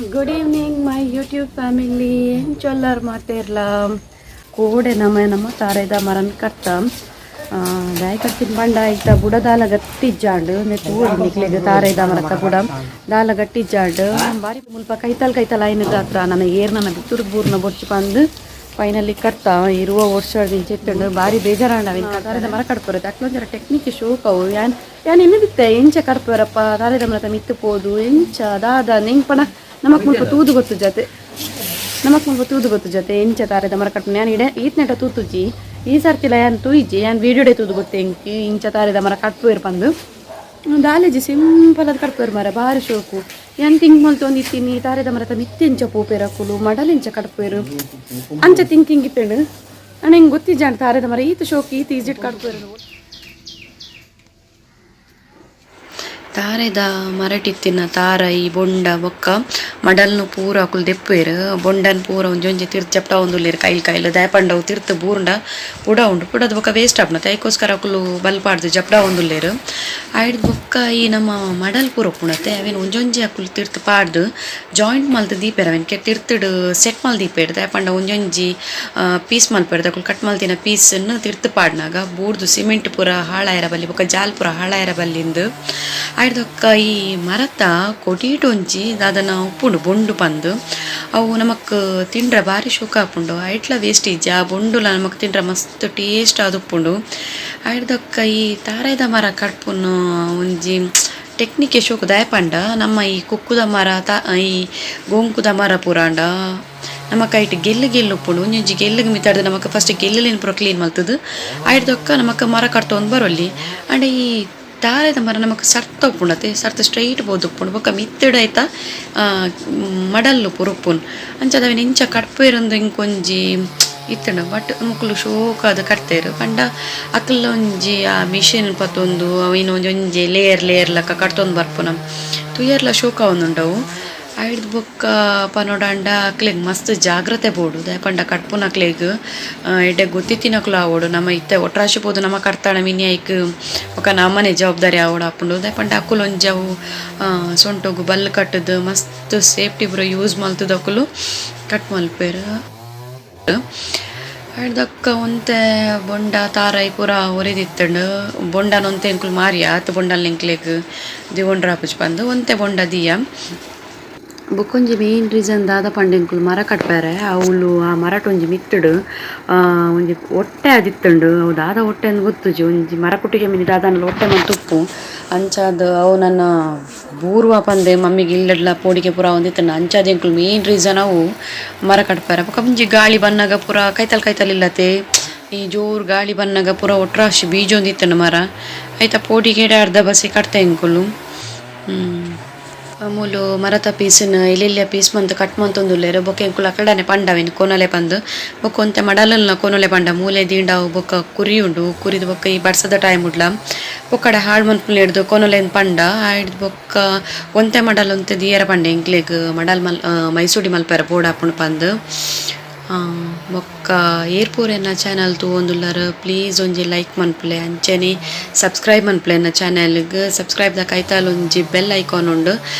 Good evening my YouTube family. ಎಂಚೊಲ್ಲರ್ ಮಾತೇರ್ಲ? ಕೋಡೆ ನಮ್ಮ ನಮ್ಮ ತಾರೆದ ಮರನ್ ಕಟ್ತ ದಾಯ ಕಟ್ತಿನ ಬಂಡ ಇತ್ತ ಬುಡ ದಾಲ ಗಟ್ಟಿ ಇಜ್ಜಾಂಡ್. ತೂವೊಡು ನಿಕ್ಲೆಗ್ ತಾರೆದ ಮರತ ಬುಡ ದಾಲ ಗಟ್ಟಿ ಇಜ್ಜಾಂಡ್. ಬಾರಿ ಮುಲ್ಪ ಕೈತಲ್ ಕೈತಲ್ ಆಯ್ನ ದಾತ್ರ ನನ ಏರ್ ನನ ಬಿತ್ತುರ್ದು ಬೂರ್ನ ಬೊರ್ಚು ಪಂದ್ ಫೈನಲಿ ಕಟ್ತ. 20 ವರ್ಷ ಇತ್ತುಂಡು, ಬಾರಿ ಬೇಜಾರಾಂಡ ಅವಿನ. ತಾರೆದ ಮರ ಕಡ್ಪುರ ಅಕ್ಲೊಂಜರ ಟೆಕ್ನಿಕ್ ಶೋಕ್ ಅವು. ಯಾನ್ ಯಾನ್ ಎನ್ನಿದಿತ್ತೆ, ಎಂಚ ಕಡ್ಪುರಪ್ಪ ತಾರೆದ ಮರತ ಮಿತ್ತು ಪೋದು, ಎಂಚ ದಾದ ನೆಂಪಣ. ನಮಕ್ ಮುಲ್ಪ ತೂದು ಗೊತ್ತು ಜತೆ, ನಮಕ್ ಮುಲ್ಪ ತೂದು ಗೊತ್ತು ಜತೆ ಎಂಚ ತಾರೆದ ಮರ ಕಟ್ಪುನ. ಯಾನ್ ಇಡೆ ಈತ್ನೆಟ ತೂತುಜಿ, ಈ ಸರ್ತಿಲ ಯಾನ್ ತೂಯಿಜಿ. ಯಾನ್ ವೀಡಿಯೋಡೆ ತೂದು ಗೊತ್ತೆ ಎಂಕ್ ಇಂಚ ತಾರೆದ ಮರ ಕಟ್ಪುವೆರ್ ಪಂದು. ದಾಲೇಜಿ, ಸಿಂಪಲ್ ಆದ್ ಕಟ್ಪುವೆರ್ ಮರ, ಬಾರಿ ಶೋಕು. ಯಾನ್ ಥಿಂಕ್ ಮಲ್ತೊಂದಿತ್ತೀನಿ, ತಾರೆದ ಮರತ ಮಿತ್ತ್ ಎಂಚ ಪೋಪೆರ್ ಅಕುಲು, ಮಡಲ್ ಎಂಚ ಕಟ್ಪುವೆರ್, ಅಂಚ ಥಿಂಕಿಂಗ್ ಇತ್ತುಂಡು. ಅಣ್ಣ, ಹಿಂಗೆ ಗೊತ್ತಿಜ್ಜಾಂಡ್ ತಾರೆದ ಮರ ಈತ ಶೋಕು, ಈತ ಈಜಿಟ್ ಕಟ್ಪುವೆರ್. ತಾರೆದ ಮರಟಿತ್ತಿನ ತಾರೈ ಬೊಂಡ ಬೊಕ್ಕ ಮಡಲ್ನು ಪೂರ ಅಕುಲು ದೆಪ್ಪುವೆರ್. ಬೊಂಡನ್ ಪೂರ ಒಂಜೊಂಜಿ ತಿರ್ತ್ ಚಪ್ಟ ಉಲ್ಲೆರ್ ಕೈಲ್ ಕೈಲ್. ದಾಯೆ ಪಂಡ ಅವು ತಿರ್ತ್ ಬೂರ್ಂಡ ಪುಡ ಉಂಡು, ಪುಡದ್ ಬೊಕ್ಕ ವೇಸ್ಟ್ ಆಪುಂಡು. ಐಕೋಸ್ಕರ ಅಕುಲು ಬಲ್ಲ್ ಪಾಡ್ದ್ ಜಪ್ಡ ಉಲ್ಲೆರ್. ಐಡ್ದ್ ಬೊಕ್ಕ ಈ ನಮ್ಮ ಮಡಲ್ ಪೂರ ಉಪ್ಪುಂಡತ್ತೆ, ಅವೆನ್ ಒಂಜೊಂಜಿ ಅಕುಲು ತಿರ್ತ್ ಪಾಡ್ದ್ ಜಾಯಿಂಟ್ ಮಲ್ತ್ ದೀಪೆರ್. ಅವೆನ್ ತಿರ್ತ್ಡ್ ಸೆಟ್ ಮಲ್ತ್ ದೀಪೆರ್. ದಾಯೆ ಪಂಡ ಒಂಜೊಂಜಿ ಪೀಸ್ ಮಲ್ಪೆರ್. ಅಕುಲು ಕಟ್ ಮಲ್ತಿನ ಪೀಸ್ ನ್ ತಿರ್ತ್ ಪಾಡ್ನಾಗ ಬೂರ್ದು ಸಿಮೆಂಟ್ ಪೂರ ಹಾಳಾಯೆರ ಬಲ್ಲಿ, ಬೊಕ್ಕ ಜಾಲ್ ಪೂರ ಹಾಳಾಯೆರ ಬಲ್ಲಿಂದ್. ಐಡ್ದ್ ಬೊಕ್ಕ ಈ ಮರತ ಕೊಡಿಟ್ ಒಂಜಿ ದಾದನ ಉಪ್ಪುಂಡು, ಬೊಂಡು ಪಂದ್. ಅವು ನಮಕ್ ತಿಂಡ್ರೆ ಬಾರಿ ಶೋಕ ಆಪುಂಡು. ಐಟ್ಲ ವೇಸ್ಟ್ ಇಜ್ಜಿ, ಆ ಬೊಂಡುಲ ನಮಕ್ ತಿಂಡ್ರೆ ಮಸ್ತ್ ಟೇಸ್ಟ್ ಆದ್ ಉಪ್ಪುಂಡು. ಐಡ್ದ್ ಬೊಕ್ಕ ಈ ತಾರಾಯಿದ ಮರ ಕಡ್ಪುನು ಒಂಜಿ ಟೆಕ್ನಿಕ್ ಶೋಕು. ದಾಯೆ ಪಂಡ ನಮ್ಮ ಈ ಕುಕ್ಕುದ ಮರ, ಈ ಗೋಂಕುದ ಮರ ಪೂರಾಂಡ ನಮಕ್ ಐಟ್ ಗೆಲ್ಲು ಗೆಲ್ಲು ಉಪ್ಪುಂಡು. ಒಂಜೊಂಜಿ ಗೆಲ್ಲುಗ್ ಮಿತ್ತಾರ್ದ್ ನಮಕ್ ಫಸ್ಟ್ ಗೆಲ್ಲುಲೆನ್ ಪೂರ ಕ್ಲೀನ್ ಮಲ್ತುದು ಐಡ್ದ್ ಬೊಕ್ಕ ನಮಕ್ ಮರ ಕಡ್ತೊಂದು ಬರೊಲಿ. ಆಂಡ ಈ ತಾರೆದ ಮರ ನಮಕ್ ಸರ್ತ ಉಪ್ಪುಂಡು ಅತೆ, ಸರ್ತ ಸ್ಟ್ರೈಟ್ ಪೋದು ಉಪ್ಪುಂಡು. ಬೊಕ್ಕ ಮಿತ್ತುಡ್ ಐತ ಮಡಲ್ಲು ಪೂರ ಉಪ್ಪುಂಡು. ಅಂಚಾದ್ ಅವೆನ್ ಇಂಚ ಕಡ್ಪೆರ್ ಇಂಕೊಂಜಿ ಇತ್ತುಂಡು. ಬಟ್ ಮೊಕುಲು ಶೋಕಾದ್ ಕಟ್ತೆರ್. ಪಂಡ ಅಕಲ್ನ ಒಂಜಿ ಆ ಮಿಷಿನ್ ಪತೊಂದು ಅವೆನ್ ಒಂಜೊಂಜಿ ಲೇಯರ್ ಲೇಯರ್ ಲಕ ಕಟ್ತೊಂದು ಬರ್ಪುನ ತೂಯೆರ್ಲ ಶೋಕ ಆವೊಂದುಂಡು ಅವು. ಐಡ್ದ್ ಬೊಕ್ಕ ಪನೊಡಾಂಡ ಅಕ್ಲೆಗ್ ಮಸ್ತ್ ಜಾಗ್ರತೆ ಬೋಡು. ದಾಯೆ ಪಂಡ ಕಟ್ಪುನಕ್ಲೆಗ್ ಎಡ್ಡೆ ಗೊತ್ತಿತ್ತಿನಕುಲು ಆವೊಡು. ನಮ ಇತ್ತೆ ಒಟ್ರಾಶಿ ಪೋದು ನಮ ಕಟ್ತಾಣ ಮಿನಿ ಐಕ್ ಬೊಕ್ಕ ನಮನೆ ಜವಾಬ್ದಾರಿ ಆವೊಡು ಆಪುಂಡು. ದಾಯೆ ಪಂಡ ಅಕುಲು ಒಂಜಿ ಅವು ಸೊಂಟೊಗು ಬಲ್ಲ್ ಕಟ್ಟುದು ಮಸ್ತ್ ಸೇಫ್ಟಿ ಪೂರ ಯೂಸ್ ಮಲ್ತುದು ಅಕುಲು ಕಟ್ ಮಲ್ಪೆರ್. ಐಡ್ದ್ ಬೊಕ್ಕ ಒಂತೆ ಬೊಂಡ ತಾರಾಯಿ ಪೂರ ಒರಿದಿತ್ತುಂಡು. ಬೊಂಡನ್ ಒಂತೆ ಎಂಕುಲು ಮಾರಿಯ, ಆತ್ ಬೊಂಡಲ್ ಎಂಕ್ಲೆಗ್ ದಿವೊಂಡ್ರ ಆಪುಜಿ ಪಂದ್ ಒಂತೆ ಬೊಂಡ ದೀಯ. ಬೊಕ್ಕೊಂಜಿ ಮೇನ್ ರೀಸನ್ ದಾದ ಪಂಡ, ಎಂಕುಲು ಮರ ಕಟ್ಪೆರೆ ಅವುಲು ಆ ಮರಟ್ ಒಂಜಿ ಮಿತ್ತುಡು ಒಂಜಿ ಒಟ್ಟೆ ಆದಿತ್ತುಂಡು. ಅವು ದಾದ ಒಟ್ಟೆ ಅಂದ್ ಗೊತ್ತುಜಿ. ಒಂಜಿ ಮರ ಕುಟ್ಟಿಗೆ ಮಿನಿ ದಾದಾಂಡಲ ಒಟ್ಟೆ ಮಂತ್ ಉಪ್ಪು. ಅಂಚಾದ್ ಅವು ನನ್ನ ಬೂರ್ವ ಪಂದೆ ಮಮ್ಮಿಗ್ ಇಲ್ಲಡ್ಲ ಪೋಡಿಗೆ ಪೂರ ಆವೊಂದಿತ್ತುಂಡು. ಅಂಚಾದ್ ಎಂಕುಲು ಮೇನ್ ರೀಸನ್ ಅವು ಮರ ಕಟ್ಪೆರೆ. ಬೊಕ ಒಂಜಿ ಗಾಳಿ ಬನ್ನಗ ಪೂರ ಕೈತಲ್ ಕೈತಲ್ ಇಲ್ಲತೆ, ಈ ಜೋರು ಗಾಳಿ ಬನ್ನಗ ಪೂರ ಒಟ್ರಾಶಿ ಬೀಜೊಂದಿತ್ತುಂಡು ಮರ. ಐತ ಪೋಡಿಗೆಡೆ ಅರ್ಧ ಬಸಿ ಕಟ್ತೆ ಎಂಕುಲು. ಮೂಲು ಮರತ ಪೀಸ್ನ್ ಎಲ್ಯ ಪೀಸ್ ಮಂತ್ ಕಟ್ ಮಂತೊಂದುಲ್ಲೆರ್. ಬೊಕ ಎಂಕುಲು ಅಕಲ್ಡನೆ ಪಂಡ ಅವೆನ್ ಕೊನೊಲೆ ಪಂದ್. ಬೊಕ ಒಂತೆ ಮಡಲುಲ್ನ ಕೊನೊಲೆ ಪಂಡ ಮೂಲೆ ದೀಂಡ ಅವು ಬೊಕ ಕುರಿ ಉಂಡು, ಕುರಿದ ಬೊಕ ಈ ಬರ್ಸದ ಟೈಮ್ ಉಡ್ಲ ಬೊಕ್ಕಡ ಹಾಳ್ ಮನ್ಪುನೆಡ್ದ್ ಕೊನೊಲೆನ್ ಪಂಡ. ಐಡ್ದ್ ಬೊಕ್ಕ ಒಂತೆ ಮಡಲ್ ಒಂತೆ ದೀಯರ ಪಂಡೆ ಎಂಕ್ಲೆಗ್, ಮಡಲ್ ಮಲ್ ಮೈಸೂಡಿ ಮಲ್ಪೆರೆ ಬೋಡಾಪುಂಡು ಪಂದ್. ಬೊಕ್ಕ ಏರ್ ಪೂರ ಎನ್ನ ಚಾನಲ್ ತೂವೊಂದುಲ್ಲರ್, ಪ್ಲೀಸ್ ಒಂಜಿ ಲೈಕ್ ಮನ್ಪುಲೆ, ಅಂಚನೆ ಸಬ್ಸ್ಕ್ರೈಬ್ ಮನ್ಪುಲೆ. ಎನ್ನ ಚಾನಲ್ಗ್ ಸಬ್ಸ್ಕ್ರೈಬ್ ದ ಕೈತಾಲ್ ಒಂಜಿ ಬೆಲ್ ಐಕಾನ್ ಉಂಡು,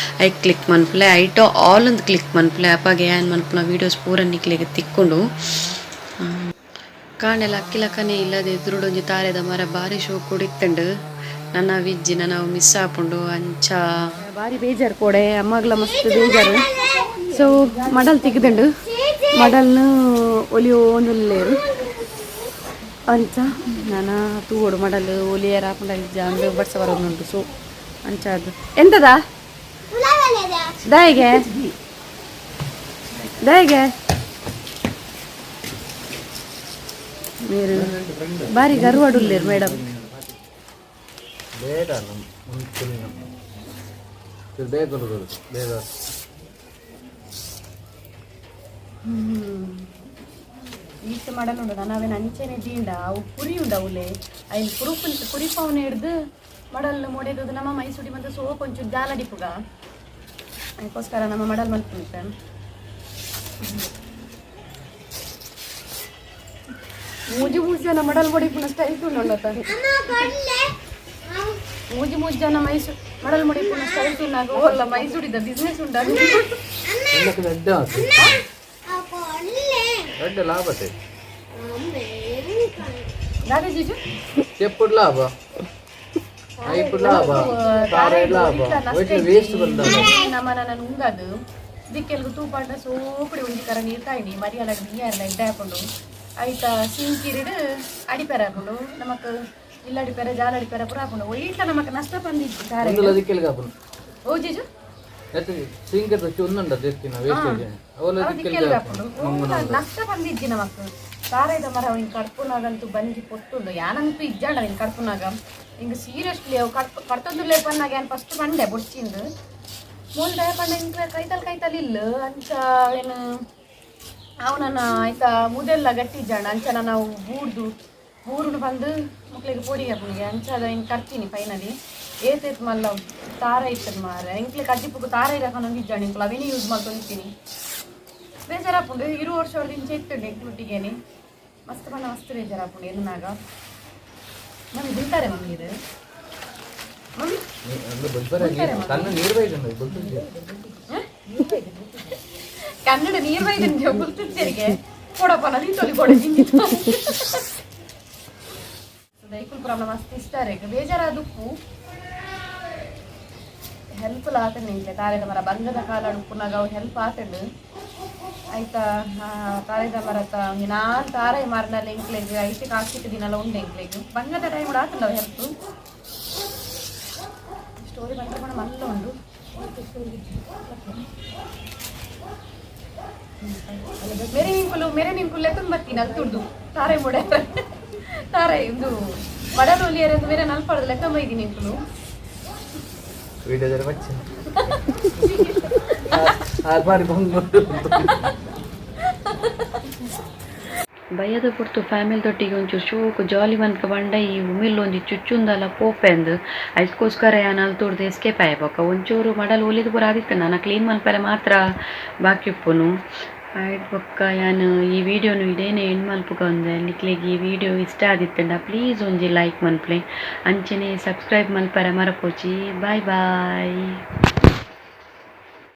ಐಕ್ ಕ್ಲಿಕ್ ಮನ್ಪುಲೆ, ಐಟ್ ಆಲ್ ಅಂದ್ ಕ್ಲಿಕ್ ಮನ್ಪುಲೆ. ಅಪಗ ಯಾನ್ ಮನ್ಪುನ ವೀಡಿಯೋಸ್ ಪೂರ ನಿಕ್ಲೆಗ್ ತಿಕ್ಕುಂಡು. ಕಾಂಡೆ ಲಕ್ಕಿ ಲಕ್ಕನೆ ಇಲ್ಲದ ಎದುರುಡು ಒಂಜಿ ತಾರೆದ ಮರ ಬಾರಿ ಶೋಕುಡು ಇತ್ತುಂಡು. ನನ ವಿಜ್ಜಿ, ನನ ಮಿಸ್ ಆಪುಂಡು ಅಂಚ ಬಾರಿ ಬೇಜಾರ್ ಕೋಡೆ, ಅಮ್ಮಗ್ಲ ಮಸ್ತ್ ಬೇಜಾರು. ಸೊ ಮಡಲ್ ತಿಕ್ದುಂಡು, ಮಡಲ್ನು ಒಲಿಯೊಂದುಲ್ಲೆರ್. ಅಂಚ ನನ ತೂವೊಡು, ಮಡಲ್ ಒಲಿಯರ ಆಪುಂಡ ಇಜ್ಜ ಅಂದ್. ಬರ್ಸ ಬರೊಂದುಂಡು. ಸೊ ಅಂಚ ಅದು ಎಂತದ ದಾಯಿಗೆ ದಾಯಿಗೆ ನೀರು ಬಾರಿ ಗರ್ವಡುಲ್ಲೇರು ಮೇಡಮ್. ಬೇಡ, ಬೇಗ ಬೇಗ. ಈತ ಮಾಡಲು ನಾನು ಅವೇನು ಅಂಚೆನೆ ದೀಂಡ. ಅವು ಪುರಿ ಉಂಡು ಅವುಲೆ, ಐನ್ ಕುರುಪು ಕುರಿಪವನ ಹಿಡ್ದು ಮಡಲ್ ಮೊಡೆದು ನಮ್ಮ ಮೈಸೂಡಿ ಮತ್ತೆ ಸೋಪ್ ಒಂಚೂರು ಜಾಲಡಿಪುಗ. ಅದಕ್ಕೋಸ್ಕರ ನಮ್ಮ ಮಡಲ್ ಮಲ್ಪುಂಟೆ. ಮೂಜಿ ಮೂಜಿ ಜನ ಮಡಲ್ ಮೊಡಿಪುನ ಸ್ಟೈಲ್ ಉಂಡತ. ಮೂಜಿ ಮೂಜಿ ಜನ ಮೈಸೂರು ಮಡಲ್ ಮೊಡಿಪುನ ಸ್ಟೈಲ್ ತಿನ್ನಾಗ ಓಲ್ಲ ಮೈಸೂರಿದ ಬಿಸ್ನೆಸ್ ಉಂಡ. ದೊಡ್ಡ ಲಾಭ ದಾದ ಜೀಜು ಚೆಪ್ಪುಡ್ ಲಾಭ ಐಪುಡ್ ಲಾಭ ತಾರೆ ಲಾಭ ಒಟ್ಟು ವೇಸ್ಟ್ ಬಂದ ನಮ್ಮ ನನ್ನ ಉಂಗದು ದಿಕ್ಕೆಲ್ಗು ತೂಪಾಂಡ ಸೋಪುಡಿ ಒಂಜಿ ಕರ ನೀರು ಕಾಯ್ನಿ ಮರಿಯಾಲ ನೀಯಲ್ಲ ಎಡ್ಡೆ ಹಾಕೊಂಡು ಐತ ಸಿಂಕಿರಿಡು ಅಡಿಪೆರ ಹಾಕೊಂಡು ನಮಕ್ ಇಲ್ಲ ಅಡಿಪೆರ ಜಾಲ ಅಡಿಪೆರ ಪೂರ ಹಾಕೊಂಡು ಒಯ್ಟ್ಲ ನಮಕ್ ನಷ್ಟ ಬಂದಿತ್ತು ತಾರೆ ಒಂದುಲ ದಿಕ್ಕೆಲ್ಗೆ ಹಾಪುನು ಓ ಜೀಜು ಸಿಂಕ್ ಒಂದುಂಡ ದೆತ್ತಿನ ವೇಸ್ಟೇಜ್ ಅವಲ ದಿಕ್ಕೆಲ್ಗೆ ಹಾಪುನು ಓ, ನಷ್ಟ ಬಂದಿಜ್ಜಿ ನಮಕ್ ತಾರಾಯ್ದ ಮರ ಹಿಂಗೆ ಕಡ್ಪುನಾಗಂತೂ ಬಂಜಿ ಪೊಟ್ಟುಂಡು ಯಾನಂತೂ ಇಜ್ಜಾಂಡ ಹಿಂಗೆ ಕಡ್ಪುನಾಗ ಹಿಂಗೆ ಸೀರಿಯಸ್ಲಿ ಅವು ಕಡ್ಪ ಕಡ್ತೊಂದುಲೇ ಪನ್ನಾಗ ಯಾನ್ ಫಸ್ಟ್ ಬಂಡೆ ಬೊಡ್ಚಿಂದು ಮೂಲ ಪಂಡ ಹಿಂಗೆ ಕೈತಲ್ ಕೈತಲ್ ಇಲ್ಲ ಅಂಚ ಏನು ಅವು ನನ್ನ ಆಯ್ತಾ ಮುದೆಲ್ಲ ಗಟ್ಟಿ ಇಜ್ಜಾಂಡ ಅಂಚನ ನಾವು ಬೂಡ್ದು ಬೂರುನು ಬಂದು ಮಕ್ಳಿಗೆ ಪೊಡಿ ಹಾಪುನಿಗೆ ಅಂಚ ಅದ ಹಿಂಗೆ ಕರ್ತೀನಿ ಫೈನಲಿ ಏತೇತ್ ಮಲ್ಲ ತಾರ ಇತ್ತದ ಮಾರ ಎಂಕ್ಲೆ ಕಡ್ಡಿಪುಗು ತಾರ ಇರಕೊಂಡು ಇಜ್ಜಾಂಡ ಇಂಕ್ಲು ಅವೇನೇ ಯೂಸ್ ಮಾಡ್ಕೊಂಡಿರ್ತೀನಿ ಬೇಜಾರಾಪುಂಡು ಇರು ವರ್ಷ ಹೊಡೆದು ಇತ್ತುಂಡು ಎಂಕ್ಲುಟ್ಟಿಗೇನೆ ಮಸ್ತ್ ಬಣ್ಣ ಮಸ್ತ್ ಬೇಜಾರಾಪುಂಡು ಎನ್ನಾಗ ಮಮ್ಮಿ ತಿಂತಾರೆ ಮಮ್ಮಿ ಇದು ಮಮ್ಮಿ ಅಂದ್ರೆ ಬಲ್ಪರ ಕಣ್ಣು ನೀರು ಬೈದಂಡ ಬಲ್ಪುಜಿ ಕನ್ನಡ ನೀರು ಬೈದಂಗೆ ಬುಲ್ತಿದ್ದರಿಗೆ ಕೊಡಪ್ಪ ನಾನು ತೊಲಿ ಕೊಡ ದೈಕುಲ್ ಪ್ರಾಬ್ಲಮ್ ಮಸ್ತ್ ಇಷ್ಟ ರೇ ಬೇಜಾರಾದ ಉಪ್ಪು ಹೆಲ್ಪ್ ಆತಂಡು ಇಂಕ್ಲೆ ತಾರೆದ ಮರ ಬಂಗದ ಕಾಲ ಉಪ್ಪುನಾಗ ಅವು ಹೆಲ್ಪ್ ಆತಂಡು ಆಯ್ತಾ ತಾರೆದ ಮರತ ನಾನ್ ತಾರೈ ಮಾರನಲ್ಲಿ ಎಂಕ್ಲೆಗ್ ಐತೆ ಕಾಸಿಟ್ಟು ದಿನಲ ಉಂಡು ಎಂಕ್ಲೆಗ್ ಬಂಗದ ಟೈಮ್ ಆತಂಡು ಅವು ಹೆಲ್ಪ್ ಸ್ಟೋರಿ ಬಂದ್ರೆ ಮಲ್ಲ ಉಂಡು ಮೇರೆ ನಿಂಕುಲು ಮೇರೆ ನಿಂಕುಲು ಲೆಕ್ಕನ್ ಬರ್ತೀನಿ ಅಲ್ಲಿ ತುಡ್ದು ತಾರೆ ಮುಡೆ ತಾರೆ ಇದು ಮಡಲೊಲಿಯರೆ ಅಂತ ಮೇರೆ ನಲ್ಪಾಡ್ದು ಲೆಕ್ಕ ಬೈದಿ ನಿಂಕುಲು ವಿಡಿಯೋದಲ್ಲಿ ಬಚ್ಚ ಆರು ಬಾರಿ ಬಂದು ಬಯ್ಯದ ಪುರ್ತು ಫ್ಯಾಮಿಲಿ ಒಂಚೂರು ಶೋಕು ಜಾಲಿ ಮನ್ಕ ಬಂಡ ಈ ಉಮಿಲ್ ಒಂಜಿ ಚುಚ್ಚುಂದಲ ಪೋಪೆಂದು ಐಸ್ಕೋಸ್ಕರ ಯಾನ್ ಅಲ್ತುಡ್ದು ಎಸ್ಕೇಪ್ ಆಯ್ ಬೊಕ್ಕ ಒಂಚೂರು ಮಡಲ್ ಒಲಿದು ಪೂರ ಆದಿತ್ತು ನಾನು ಕ್ಲೀನ್ ಮಲ್ಪೆರೆ ಮಾತ್ರ ಬಾಕಿ ಉಪ್ಪುನು ಆಯ್ತು ಬೊಕ್ಕ ಯಾನ್ ಈ ವಿಡಿಯೋನು ಇಡೇನೆ ಎಂಡ್ ಮಲ್ಪುಗ ಒಂದೆ ನಿಕ್ಲೆಗ್ ಈ ವಿಡಿಯೋ ಇಷ್ಟ ಆದಿತ್ತಂಡ ಪ್ಲೀಸ್ ಒಂಜಿ ಲೈಕ್ ಮನ್ಪ್ಲೆ ಅಂಚನೆ ಸಬ್ಸ್ಕ್ರೈಬ್ ಮಲ್ಪೆರೆ ಮರಪೋಚಿ. Boy boy.